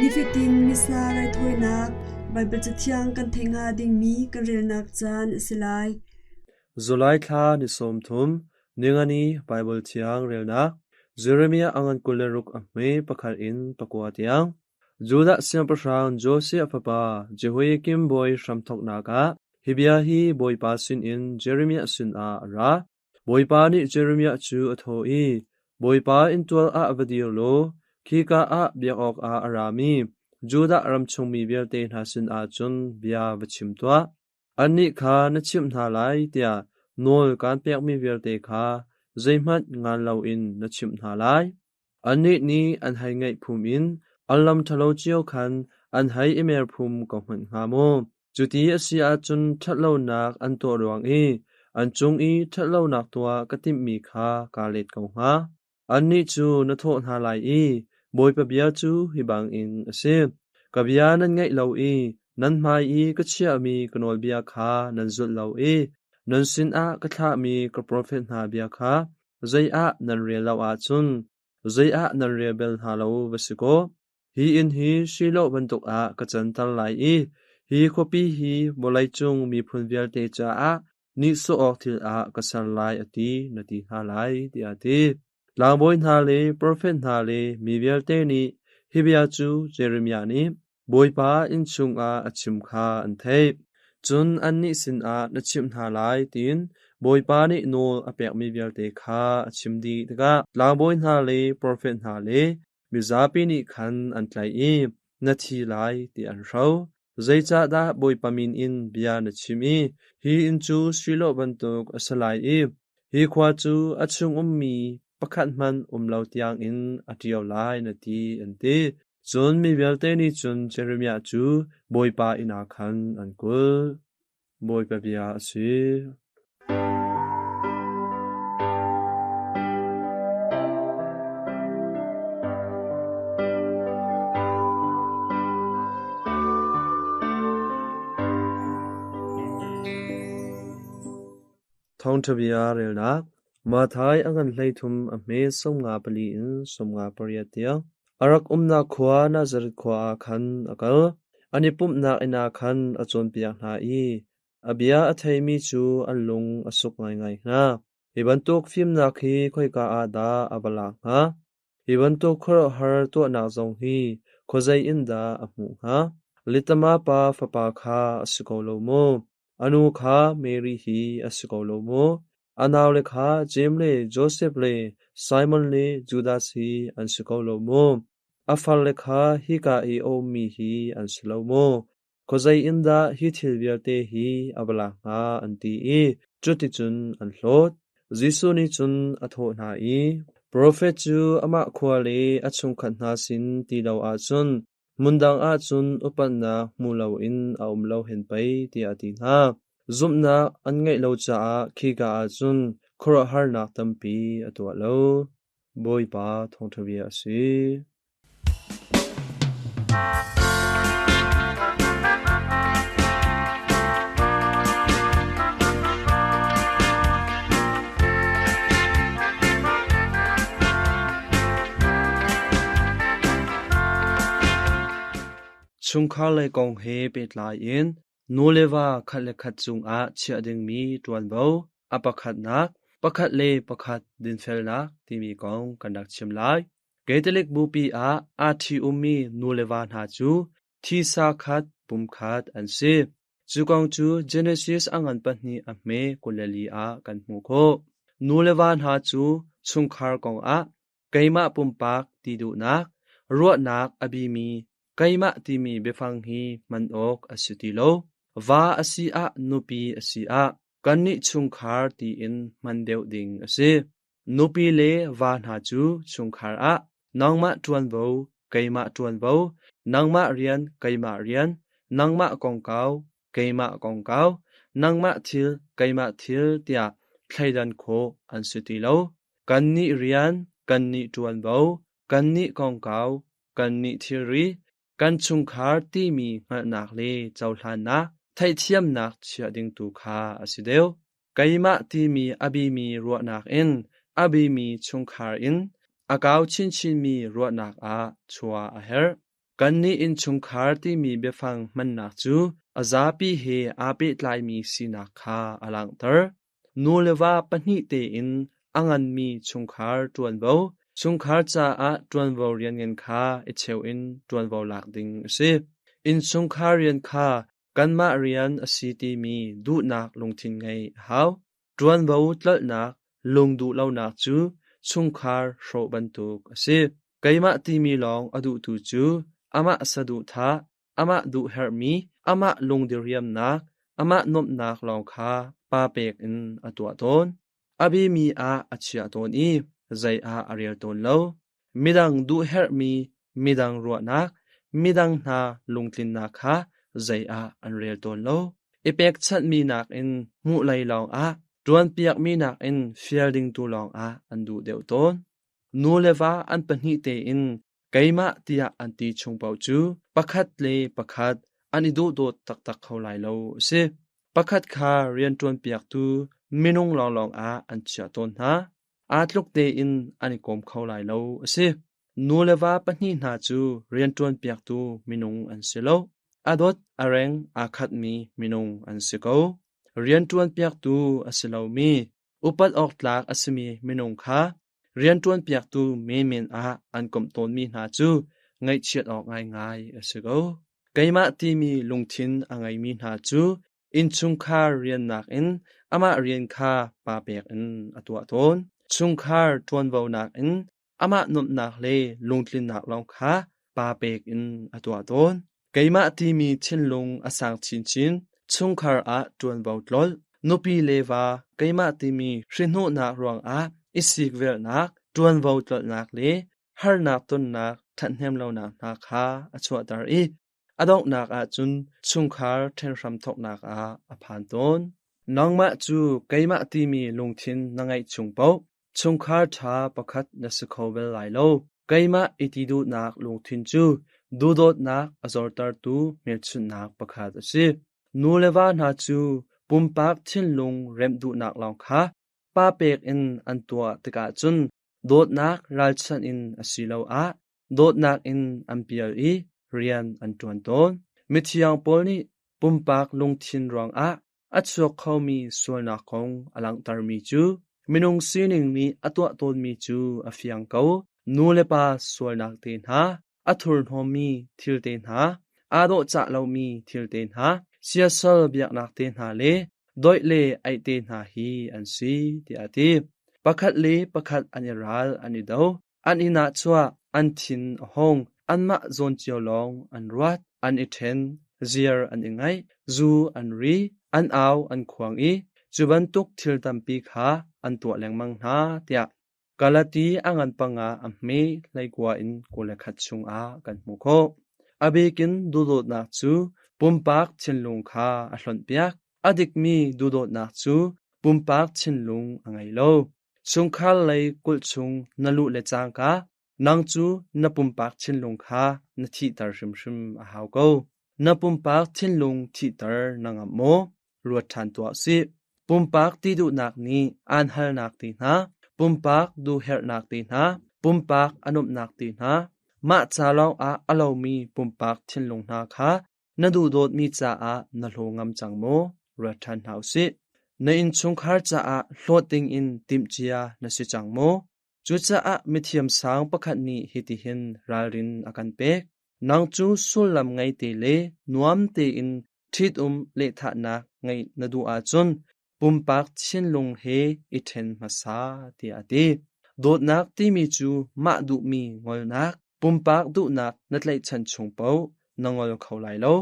Nifatin Missa raithawinak Baibal Cathiang kan theih hnga dingmi kan relnak caan a si lai. July thla ni 30, Ningani Baibal Thiang relnak Jeremiah a ngan 26 a hme pakhat in pakua tiang. Judah siangpahrang Josiah fapa Jehoiakim bawi hramthawknak ah hi bia hi Bawipa sinin Jeremiah sinah a ra. Bawipa nih Jeremiah cu a thawh i, Bawipa inntual ah va dir law khika ah biak awkah a rami Judah ram chungmi vialte hna sinah cun bia va chim tuah. Annih kha na chimh hna lai tiah nawl kaan pekmi vialte kha zeihmanh ngan loin na chimh hna lai. Annih nih an hei ngaih phum in an lam ṭhalo cio khan an hei i mer phum ko hmanh hnga maw? Cuti a si ahcun ṭhatlonak an tuah ruang i an cung i ṭhatlonak tuah ka timhmi kha kaa let ko hnga. Annih cu na thawh hna lai i, Bawipa bia cu hi bangin a si: Ka bia nan ngaih lo i nan hmai i ka chiahmi ka nawlbia kha nan zulh lo i nan sinah ka thlahmi ka profet hna bia kha zei ah nan rel lo ahcun, zei ah nan rel bal hna lo va si kaw, hi inn hi Shiloh bantuk ah ka canter lai i hi khuapi hi vawleicung miphun vialte caah nihsawh awk thil ah ka ser lai a ti, na ti hna lai, tiah a ti. Tlangbawi hna le profet hna le mi vialte nih hi bia cu Jeremiah nih Bawipa inn chungah a chim kha an theih. Cun annih sinah na chimh hna lai tiin Bawipa nih nawl a pekmi vialte kha a chim dih tikah tlangbawi hna le profet hna le mizapi nih khan an tlaih i, Na thi lai, ti an hro. Zeicahdah Bawipa min in bia na chim i hi inn cu Shiloh bantuk a si lai i hi khua cu a chung ummi pakhat hmanh um lo tiangin a ṭio lai, na ti, an ti. Cun mi vialte nih cun Jeremiah cu Bawipa inn ah khan an kulh. Bawipa bia a si. Thawngṭha bia relnak Matthai a ngan 33 a hme 54 in 58 tiang. A rak umnak khua Nazareth khua ah khan a kal. An i pumhnak inn ah khan a cawnpiak hna i a bia a theimi cu an lung a suk ngaingai hna. Hi bantuk fimnak hi khoika ah dah a va lak hnga? Hi bantuk khuaruahhar tuahnak zong hi khuazei in dah a hmuh hnga? Litama pa fapa kha a si ko lo maw? A nu kha Mary hi a si ko lo maw? A naule kha Jeim le Josef le Simon le Judas hi an si ko lo maw? A farle kha hika i a ummi hi an si lo maw? Khuazei in dah hi thil vialte hi a va lak hnga? an ti i cuticun an hlawt. Jesuh nih cun a thawh hna i, Profet cu amah khua le a chungkhat hna sin ti lo ahcun hmundang ah cun upatnak hmu loin a um lo hen pei, tiah a ti hna. Zumhnak an ngeih lo caah khika ah cun khuaruahharnak tampi a tuah lo. Bawipa thawngṭha bia a si. Chungkhar lei kong he pehtlai in nu le va khat le khat cungah chiah dingmi ṭuanvo a pakhatnak, pakhat le pakhat dinfelnak timi kong kan rak chim lai. Catholic Bupi ah aa ṭhi-ummi nu le va hna cu thisa khat, pum khat an si. Cu kong cu Genesis a ngan pahnih a hme 24 ah kan hmuh khawh. Nu le va hna cu chungkhar kongah keimah pumpak ti duhnak, ruahnak a bimi keimah timi biafang hi hman awk a si ti lo. Va a si ah nupi a si ah kannih chungkhar tiin hman deuh ding a si. Nupi le va hna cu chungkhar ah nangmah ṭuanvo, keimah ṭuanvo, nangmah rian, keimah rian, nangmah kongkau, keimah kongkau, nangmah thil, keimah thil tiah thleidan khawh an si ti lo. Kannih rian, kannih ṭuanvo, kannih kongkau, kannih thilri, kan chungkhar timi hngalhnak le cohlannak, theihthiamnak chiah ding tu kha a si deuh. Keimah timi a bimi ruahnak in a bimi chungkhar in a kau chinchinmi ruahnak ah chuah a herh. Kannih innchungkhar timi biafang hmannak cu a zapi he aa pehtlaimi sinak kha a langhter. Nu le va pahnih tein a nganmi chungkhar ṭuanvo, chungkhar caah ṭuanvo rianngan kha i cheu in ṭuanvo lak ding a si. Innchungkhar rian kha kanmah rian a si timi duhnak lungthin ngeih a hau. Ṭuanvo tlolhnak lungduh lonak cu chungkhar hrawh bantuk a si. Keimah timi lawng a duhtu cu amah saduhthah, amah duhherhmi, amah lungdiriamnak, amah nuamhnak lawng kha pa pek in a tuah tawn. A biami ah a chiah tawn i zei ah a rel tawn lo. Midang duhherhmi, midang ruahnak, midang hna lungtlinnak kha zei ah an rel tawn lo. I pekchanhmi nakin hmuh lei lawngah, ṭuanpiakmi nakin fial ding tu lawngah an duh deuh tawn. Nu le va an pahnih tein keimah tiah an ti chung paoh cu pakhat le pakhat an i duhdawt taktak kho lai lo a si. Pakhat kha rianṭuanpiaktu minung lawnglawng ah an chiah tawn hna. Aa tluk tein an i kawm kho lai lo a si. Nu le va pahnih hna cu rianṭuanpiaktu minung an si lo. A dot a reng aa khatmi minung an si ko. Rianṭuanpiaktu a si lomi, upat awk tlak a simi minung kha rianṭuanpiaktu menmen ah an komh tawnmi hna cu ngaihchiat awk ngaingai a si ko. Keimah timi lungthin a ngeimi hna cu innchungkhar rian nakin amah rian kha pa pek in a tuah tawn. Chungkhar ṭuanvo nakin amah nuamhnak le lungtlinnak lawng kha pa pek in a tuah tawn. Keimah timi thinlung a sang chinchin, chungkhar ah ṭuanvo tlolh, nupi le va keimah timi hrihnawhnak ruangah i sikvelhnak, ṭuanvo tlolhnak le harnak tonnak ṭhathnem lonak hna kha a chuahter i a donghnak ahcun chungkhar ṭhen hramthawknak ah a phan tawn. Nangmah cu keimah timi lungthin na ngeih chung paoh chungkhar ṭha pakhat na si kho bal lai lo. Keimah i ti duhnak lungthin cu duhdawtnak a zortertu hmelchunhnak pakhat a si. Nu le va hna cu pumpak thinlung remh duhnak lawng kha pa pek in an tuah tikah cun dawtnak ralchanh in asiloah dawtnak in an pial i rian an ṭuan tawn. Mithiang Paul nih pumpak lungthin ruangah a chuak khomi sualnak kong a langhtermi cu minung sining nih a tuah tawnmi cu a fiang ko. Nu le pa sualnak te hna, a thurhnawmmi thil te hna, aa dawhcah lomi thil te hna, siasal biaknak te hna le doih le aih te hna hi an si, tiah a ti. Pakhat le pakhat an i ral an i do. An i nahchuah, an thin a hung, anmah zawn cio lawng an ruat, an i ṭhen, ziar an i ngaih, zu an ri, an au an khuang i cu bantuk thil tampi kha an tuah lengmang hna, tiah Galati a ngan panga a hme 19 in 21 chungah kan hmuh khawh. A bikin duhdawtnak cu pumpak thinlung kha a hlonhpiak. A dikmi duhdawtnak cu pumpak thinlung a ngei lo. Chungkhar lei kulh chung na luh le cangka nang cu na pumpak thinlung kha na thihter hrimhrim a hau ko. Na pumpak thinlung thihter na ngamh maw? Ruat ṭhan tuah sih. Pumpak ti duhnak nih aan halnak te hna, pumpak duhherhnak te hna, pumpak a nuamhnak te hna, mah ca lawngah a lomi pumpak thinlung hna kha Na duhdawtmi caah na hlaw ngam cang maw? Ruat ṭhan hna u sih. Na innchungkhar caah hlawt dingin timhcia na si cang maw? Cucaah mithiam sang pakhat nih hitihin ralrin a kan pek. Nang cu sullam ngei te le nuam tein ṭhitum lehthahnak ngeih na duh ahcun pumpak thinlung he i ṭhen hmasa tiah a ti. Dawtnak timi cu mah duhmi ngolnak, pumpak duhnak na tlaihchan chung paoh na ngol kho lai lo.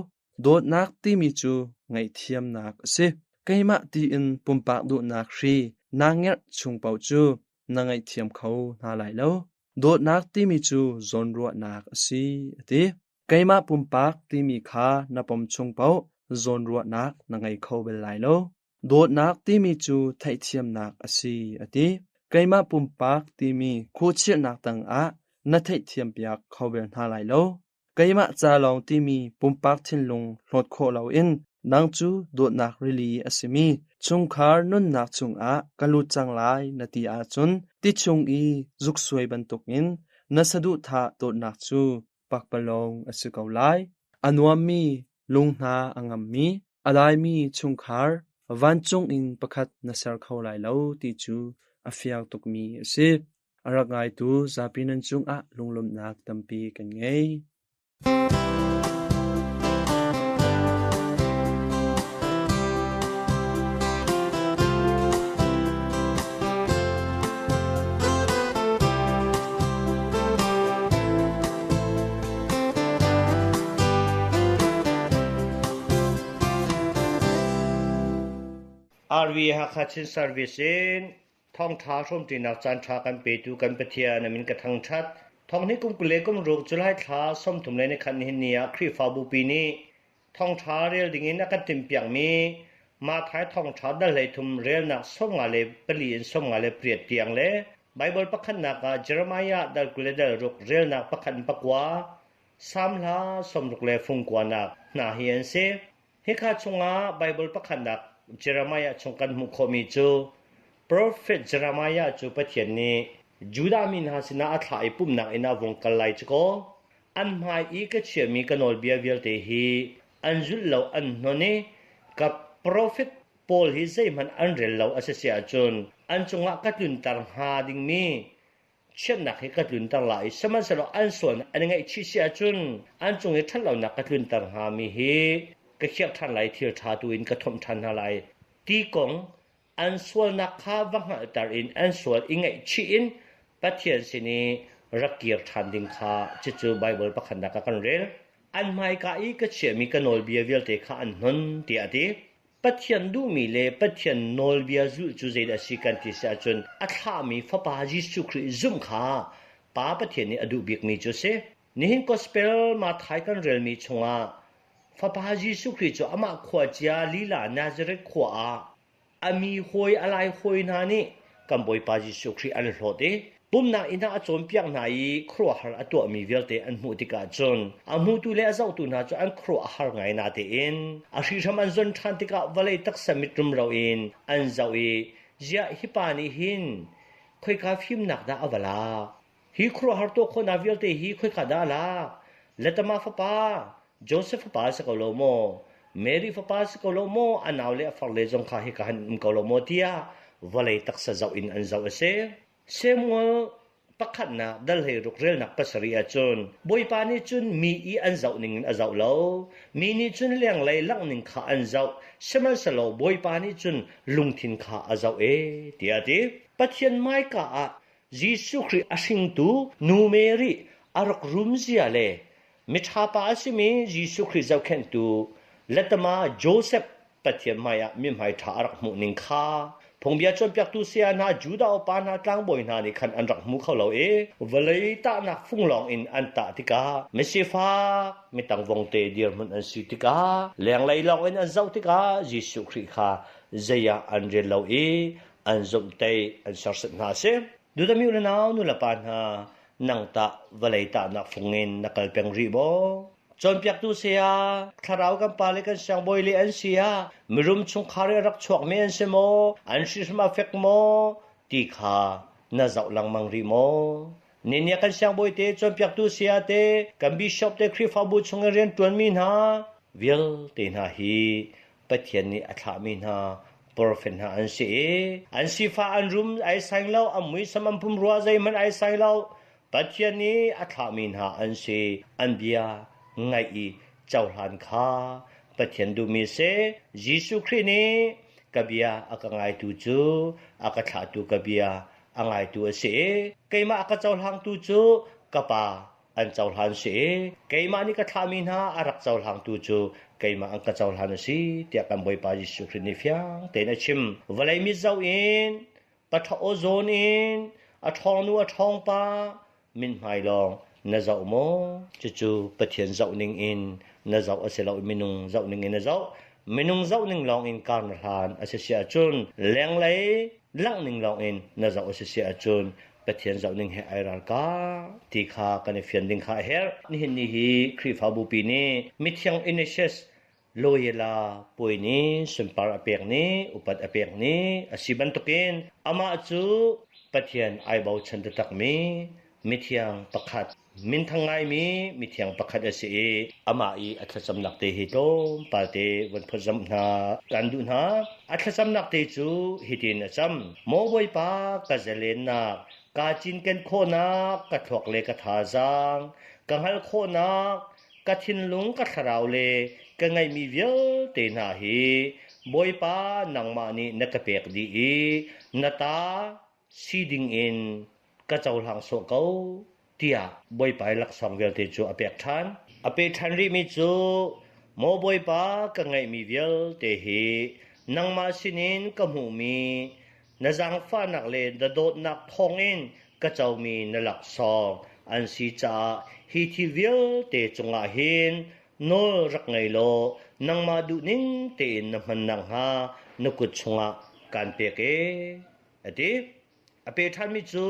Dawtnak timi cu ngaihthiamnak a si. Keimah tiin pumpak duhnak hri naa ngerh chung paoh cu na ngaihthiam kho hna lai lo. Dawtnak timi cu zawnruahnak a si, a ti. Keimah pumpak timi kha na pom chung paoh zawnruahnak na ngei kho bal lai lo. Dawtnak timi cu theihthiamnak a si, a ti. Keimah pumpak timi khuachirhnak tangah na theihthiampiak kho bal hna lai lo. Keimah ca lawng timi pumpak thinlung hlawt khawh loin nang cu dawtnak rili a simi chungkhar nunnak chungah ka lut cang lai na ti ahcun ti chung i zuksuai bantukin na saduhthah dawtnak cu. pakpalawng a si ko lai. A nuammi, lung hna a ngammi, a daimi chungkhar vancung in pakhat na ser kho lai lo ti cu a fiang tukmi a si. A rak ngaitu zapi nan cungah lunglawmhnak tampi kan ngei. RV Hakha Chin Service in Thawngṭha hrawmṭinak caanṭha kan petu kan Pathian a min ka thangṭhat. Thonghnih kum 20 le kum ruk July thla 30 le nikhat nihin ni ah Khrihfabu pi nih thawngṭha rel dingin a kan timhpiakmi Matthai thawngṭha dal 13 relnak 54 in 58 tiang le Baibal pakhatnak ah Jeremiah dal 20 le dal ruk relnak pakhat in pakua, Salm hla 60 le fung kuanak hna hi an si. Hika chungah Baibal pakhatnak Jeremiah chung kan hmuh khawhmi cu Profet Jeremiah cu Pathian nih Judah mi hna sinah a thlah i pumhnak inn ah vung kal lai cu kaw an hmai i ka chiahmi ka nawlbia vialte hi an zulh lo an hnon i ka profet pawl hi zeihmanh an rel lo a si si ahcun an cungah ka tlunter hnga dingmi Chiatnak hi ka tlunter lai i sihmanhsehlaw an sualnak an i ngaihchih si ahcun an cung i ṭhatlonak ka tlunter hngami hi ka khiak ṭhan lai i thil ṭha tu in ka thomh ṭhan hna lai ti kong an sualnak kha va hngalhter in an sual i ngaihchih in Pathian sin i rak kir ṭhan ding kha cucu Baibal pakhatnak ah kan rel. An hmaika i ka chiahmi ka nawlbia vialte kha an hnon tiah a ti. Pathian duhmi le Pathian nawlbia zulh cu zeidah a si kan ti si ahcun a thlahmi Fapa Jesuh Khrih zumh kha Pa Pathian nih a duh bikmi cu a si. Nihin Gospel Matthai kan relmi chungah Fapa Jesuh Khrih cu amah khua cia lila Nazareth khua ah a mi hawi a lai hawi hna nih kan Bawipa Jesuh Khrih an hlawt i Pumhnak inn ah a cawnpiak hna i khuaruahhar a tuahmi vialte an hmuh tikah cun a hmutu le a zohtu hna cu an khuaruah a har ngai natein a hrihhram an zon ṭhan tikah vawlei taksa mit rumro in an zoh i ziah hi pa nih hin khoika fimnak dah a va lak? Hi khuaruahhar tuah khawhnak vialte hi khoika dah a lak? Letama fapa Josef fapa a si ko lo maw? Mary fapa a si ko lo maw? A nau le a farle zong kha hika han um ko lo maw tiah vawlei taksa zoh in an zoh a si. Samuel pakhatnak dal 16 relnak pasarih ahcun Bawipa nih cun mi i an zoh ning in a zoh lo. Mi nih cun lenglei langh ning kha an zoh, sihmanhsehlaw Bawipa nih cun lungthin kha a zoh e tiah a ti. Pathian hmaika ah Jesuh Khrih a hringtu nu Mary a rak rumzia le miṭha pa a simi Jesuh Khrih zohkhenhtu letama Joseph Pathian hmaiah mithmai ṭha a rak hmuh ning kha phungbia cawnpiaktu saya hna Judah upa hna tlangbawi hna nih khan an rak hmu kho lo i vawlei tahnak fung lawng in an tah tikah misifak mitang vongte dirhmun an si tikah lenglei lawng in an zoh tikah Jesuh Khrih kha zei ah an rel lo i an zomhtaih an sersiam hna a si. Dudami u le nau nu le pa hna nang tah vawlei tahnak fung in na kal peng rih maw? Cawnpiaktu saya, thlarau kan pa le kan siangbawi le an si ah mirum chungkhar i a rak chuakmi an si maw? An hrihhram a fek maw? Ti kha na zoh lengmang rih maw? Ninia kan siangbawi te, cawnpiaktu saya te, kan bishop te, Khrihfabu chung i rianṭuanmi hna vialte hna hi Pathian nih a thlahmi hna profet hna an si i an sifah an rum ai saing lo, an muisam an pumrua zeihmanh ai saing lo. Pathian nih a thlahmi hna an si. An bia ngaih i cohlan kha Pathian duhmi a si. Jesuh Khrih nih ka bia a ka ngaitu cu a ka thlahtu ka bia a ngaitu a si i keimah a ka cohlangtu cu ka Pa an cohlan si i keimah nih ka thlahmi hna a rak cohlangtu cu keimah an ka cohlan a si tiah kan Bawipa Jesuh Khrih nih fiang tein a chim. Vawlei mit zoh in Paṭha aw zawn in a ṭhawngnu a ṭhawngpa mithmai lawng na zoh maw? Cucu Pathian zoh ning in na zoh a si lo i minung zoh ning in na zoh. Minung zoh ning lawng in kar na hlan a si si ahcun lenglei langh ning lawng in na zoh a si si ahcun Pathian zoh ning he ai ralkah ti kha kan i fian ding kha a herh. Nihin ni hi Khrihfabu pi nih mithiang Ignatius Loyola puai nih sunpar a pek ni, upat a pek ni a si bantukin amah cu Pathian ai bochan taktakmi mithiang pakhat. Minthang ngaimi mithiang pakhat a si i amah i a thlacamnak te hi tlawmpal te von phawtzamh hna kan duh hna. A thlacamnak te cu hitin a cam. Maw Bawipa ka zalennak, kaa cinken khawhnak, ka thluak le ka thazaang, ka hngalh khawhnak, ka thinlung ka thlarau le ka ngeihmi vialte hna hi Bawipa nangmah nih na ka pek dih i na ta si dingin ka cohlang sawh ko tiah Bawipa i laksawng vialte cu a pek ṭhan. A pe ṭhan rihmi cu Maw Bawipa ka ngeihmi vialte hi nangmah sinin ka hmuhmi na zaangfahnak le na dawtnak thawngin ka comi na laksawng an si caah hi thil vialte cungah hin nawl rak ngei law nangmah duhning tein na hman nakhnga na kut chungah kaan pek ee, a ti. A pe ṭhanmi cu,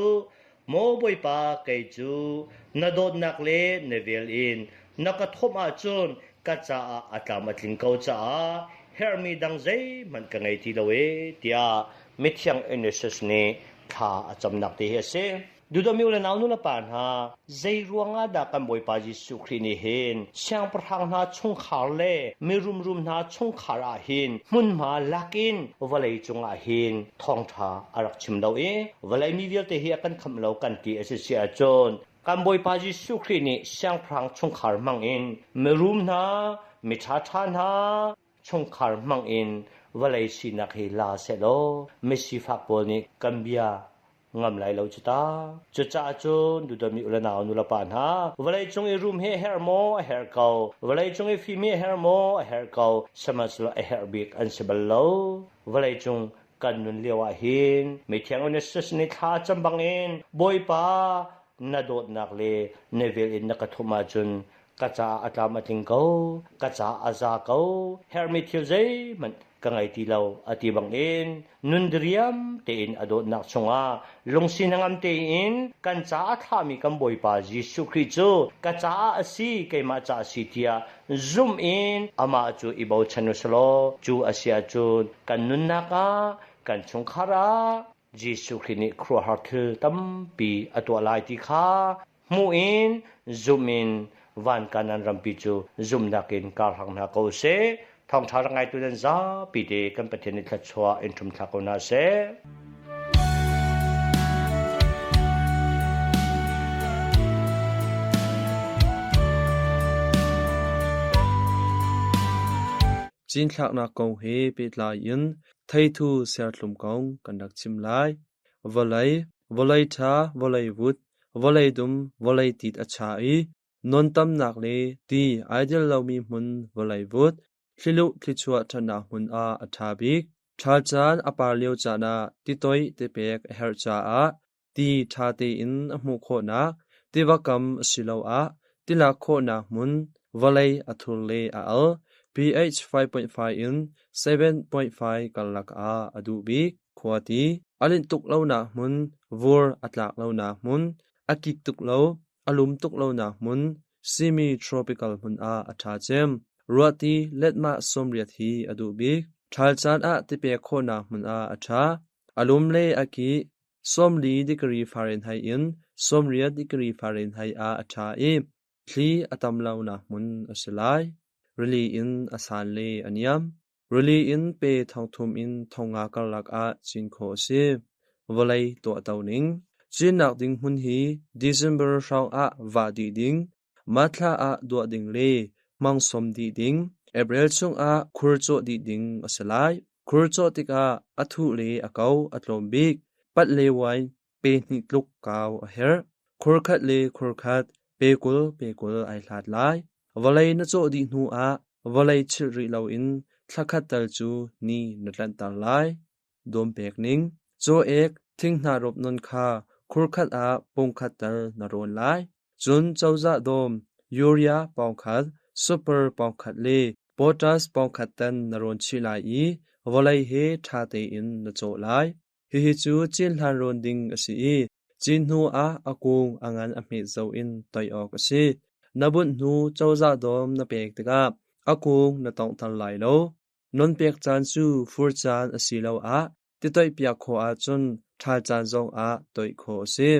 Maw Bawipa, kei cu na dawtnak le na vel in na ka thawmh ahcun ka caah a tlam a tling ko caah herhmi dang zeihmanh ka ngei ti lo ee, tiah mithiang Ignatius nih thla a camnak te hi a si. Duhdomi u le nau nu le pa hna, zei ruangah dah kan Bawipa Jesuh Khrih nih hin siangpahrang hna chungkhar le mirumrum hna chungkhar ah hin hmunhma lakin vawlei cungah hin thawngṭha a rak chim lo i vawlei mi vialte hi a kan khamh lo kan ti a si si ahcun kan Bawipa Jesuh Khrih nih siangpahrang chungkhar hmangin mirum hna, miṭhaṭha hna, chungkhar hmangin vawlei sinak hi la sehlaw misifak pawl nih kan bia ngam lai lo cu ta. Cucaah cun duhdawmi u le nau nu le pa hna, vawlei cung i rum hi a herh maw? A herh ko. Vawlei cung i fim hi a herh maw? A herh ko. Sihmanhsehlaw a herh bik an si bal lo. Vawlei cung kan nun lio ah hin Mithiang Onesimus nih thla cam bangin Bawipa na dawtnak le na vel in na ka thumh ahcun ka caah a tlam a tling ko, ka caah a za ko, herhmi thil zeihmanh ka ngei ti lo a ti bangin nun diriam tein a dawtnak chungah lungsi hnangam tein kan caah a thlahmi kan Bawipa Jesuh Khrih cu ka caah a si keimah caah a si tiah zumh in amah cu i bochan u selaw cu a si ahcun kan nunnak ah kan chungkhar ah Jesuh Khrih nih khuaruahhar thil tampi a tuah lai ti kha hmuh in zumh in van kanan rampi cu zumhnak in kar hlang hna ko seh. Thawngṭha rak ngaitu nan zapi te kan Pathian nih thluachuah in ṭhum thla ko hna seh. Cinthlaknak kong he pehtlai in theithu serthlum kong kan rak chim lai. Vawlei, vawlei ṭha, vawlei vut, vawlei dum, vawlei tit a cha i non tamnak le ti ai del lomi hmun vawlei vut, thliluh thlichuah ṭhatnak hmun ah a ṭha bik. Ṭhal caan a par lio caan ah titoih tipek a herh caah ti ṭha tein a hmuh khawhnak tiva kam asiloah tilak khawhnak hmun vawlei a thur le a al pH 5.5 in 7.5 karlak ah a duh bik. Khuati a linh tuk lonak hmun, vur a tlak lonak hmun, a kik tuk lo, a lum tuk lonak hmun, semi-tropical hmun ah a ṭha cem. Ruahti letmah 80 hi a duh bik. Ṭhal caan ah tipek khawhnak hmun ah a ṭha. A lum le a kih, 40 degree Fahrenheit in 80 degree Fahrenheit ah a ṭha i thli a tam lonak hmun a si lai. Rili in a san le a niam. Rili in pe 3,000 in 5,000 karlak ah cin khawh a si. Vawlei tuahto ning. Cinnak ding hmun hi December hrawng ah vah dih ding, Mathla ah duah ding le hmangsom dih ding, April chungah khur cawh dih ding a si lai. Khur cawh tikah a thuh le a ko a tlawm bik. Pat le wine pe hnih tluk kau a herh. Khur khat le khur khat pe 20 pe 20 ai hlat lai. Vawlei na cawh dih hnu ah vawlei chilh rih loin thla khat tal cu ni na tlanhter lai. Dawm pek ning. Caw-ek thinghnah rawp non kha khur khat ah pung khat tal na rawn lai. Cun cozah dawm urea pawng khat, super pawng khat le potash pawng khat tan na rawn chih lai i vawlei he ṭha tein na cawh lai. Hihi cu cin hlan rawn ding a si i cin hnu ah a kung a ngan a hmet zoh in toih awk a si. Na bunh hnu cozah dawm na pek tikah a kung na tonghter lai lo. Non pek caan cu fur caan asiloah titoihpiak khawh ahcun ṭhal caan zongah toih khawh a si.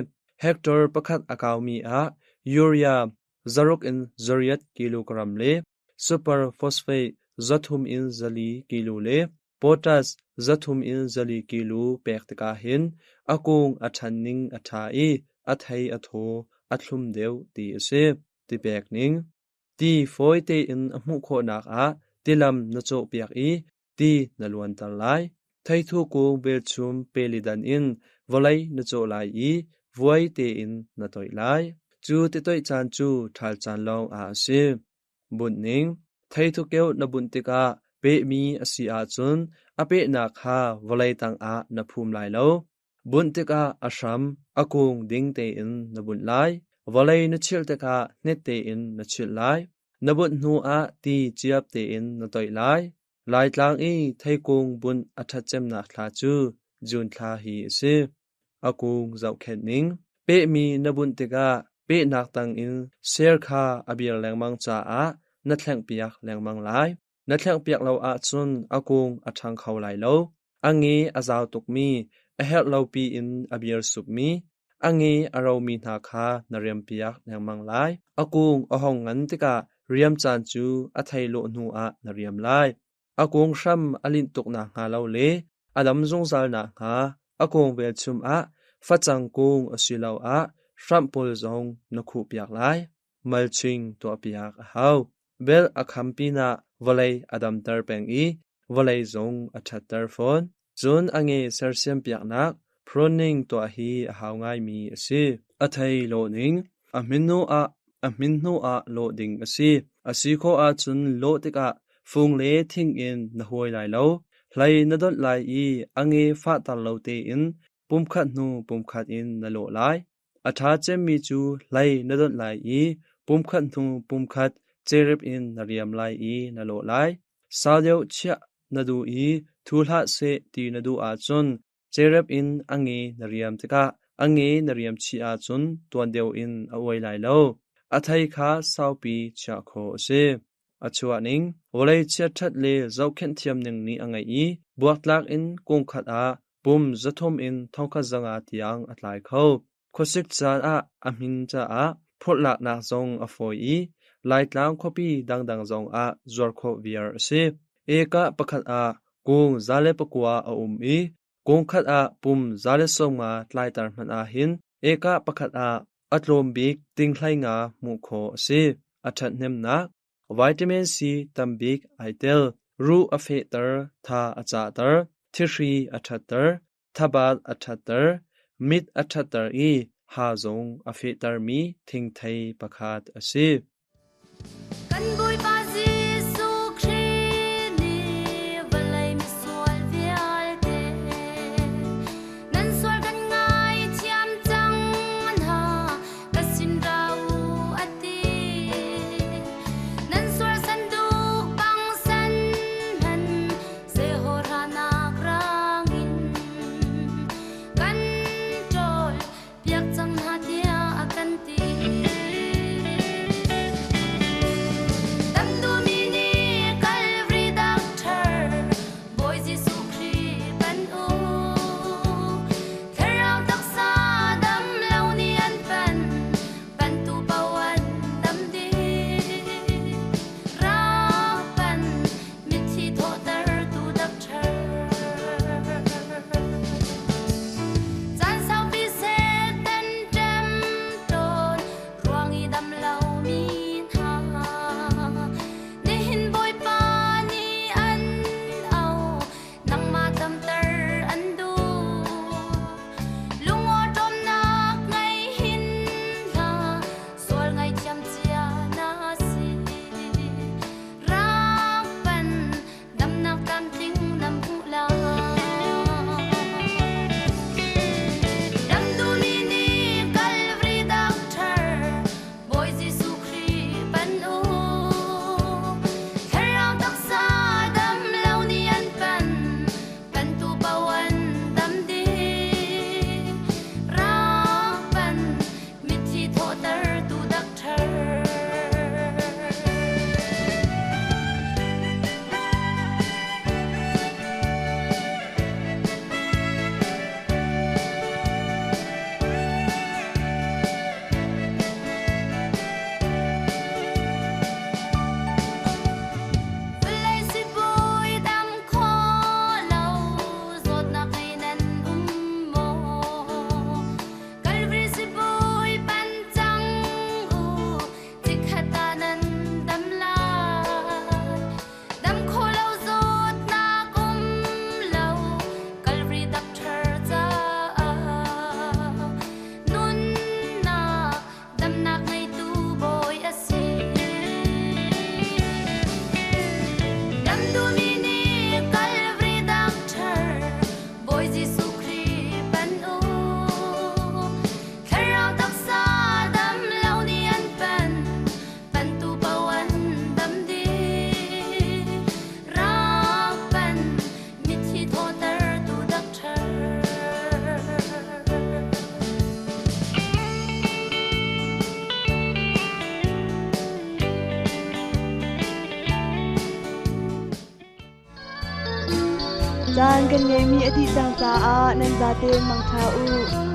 Hectare pakhat a kaumi ah Urea 600 in 800 kilogram le super phosphate 300 in 400 kilo le potash 300 in 400 kilo pek tikah hin a kung a ṭhan ning a ṭha i a thei a thaw a thlum deuh ti a si. Tipek ning. Ti fawi tein a hmuh khawhnak ah tilam na cawhpiak i ti na luanter lai. Theithu kung velchum pelidan in vawlei na cawh lai i vuai tein na toih lai. Cu titoih caan cu ṭhal caan lawng ah a si. Bunh ning. Theithu keuh na bunh tikah pehmi a si ahcun a pehnak kha vawlei tangah na phum lai lo. Bunh tikah a hram, a kung ding tein na bunh lai. Vawlei na chilh tikah hnet tein na chilh lai. Na bunh hnuah ti ciap tein na toih lai. Laitlang i theikung bunh a ṭhat cemnak thla cu June thla hi a si. A kung zohkhenh ning. Pehmi na bunh tikah pehnak tangin ser kha a bir lengmang caah na thlengpiak lengmang lai. Na thlengpiak lo ahcun a kung a ṭhang kho lai lo. A nge a zau tukmi, a herh lo piin a bir supmi, a nge a romi hna kha na riampiak lengmang lai. A kung a hong ngan tikah riam caan cu a thei lawh hnuah na riam lai. A kung hram a linh tuk nakhnga lo le a dam zungzal nakhnga a kung velchum ah facang kung asiloah hramh pawl zong na khuhpiak lai. Mulching tuahpiak a hau. Belh a kham pinah vawlei a damter peng i vawlei zong a ṭhatter fawn. Cun a nge sersiampiaknak pruning tuah hi a hau ngaimi a si. A thei lawhning a hmin hnuah a hmin hnuah lawh ding a si. A si khawh ahcun lawh tikah fung le thing in na huai lai lo. Hlei na donh lai i a nge fahter lo tein pumkhat hnu pumkhat in na lawh lai. A ṭha cemmi cu hlei na donh lai i pumkhat hnu pumkhat cerep in na riam lai i na lawh lai. Sau deuh chiah na duh i thu hlah seh ti na duh ahcun cerep in a nge na riam tikah a nge na riam chih ahcun tuan deuh in a uai lai lo. A thei kha saupi chiah khawh a si. A chuahning, vawlei chiatṭhat le zohkhenh thiamning nih a ngeih i buaktlak in kungkhat ah pum 300 in 1500 tiang a tlai kho. Khuasik caan ah a hmin caah phorhlaknak zong a fawi i Laitlang khuapi dangdang zong ah zuar khawh viar a si. Ekah pakhat ah kung 109 a um i kungkhat ah pum 150 tlaiter hmanh ahhin ekah pakhat ah a tlawm bik ting 15 hmuh khawh a si. A ṭhathnemnak Vitamin C tambik ai tel. Ruh a fehter, tha a cahter, thihri a ṭhatter, thabat a ṭhatter, mit a ṭhatter i ha zong a fehtermi thingthei pakhat a si. Kan Bawipa Jesuh Khrih nih vawlei misual vialte nan sual kan ngaithiam cang hna ka sin ra u a ti. Nan sual sanduk bang san hman sehawhranak rangin kan ṭawl piak cang hna tiah a kan ti. Damnak ngeitu Bawi a si. Dam duhmi nih Calvary Doctor Bawi Jesuh Khrih pan u. Thlarau taksa dam lo nih an pan, pantu paoh an dam dih. Rak pan, mithi thawhtertu doctor. Caan kan ngeimi a dih cang caah nan zaten mangṭha u.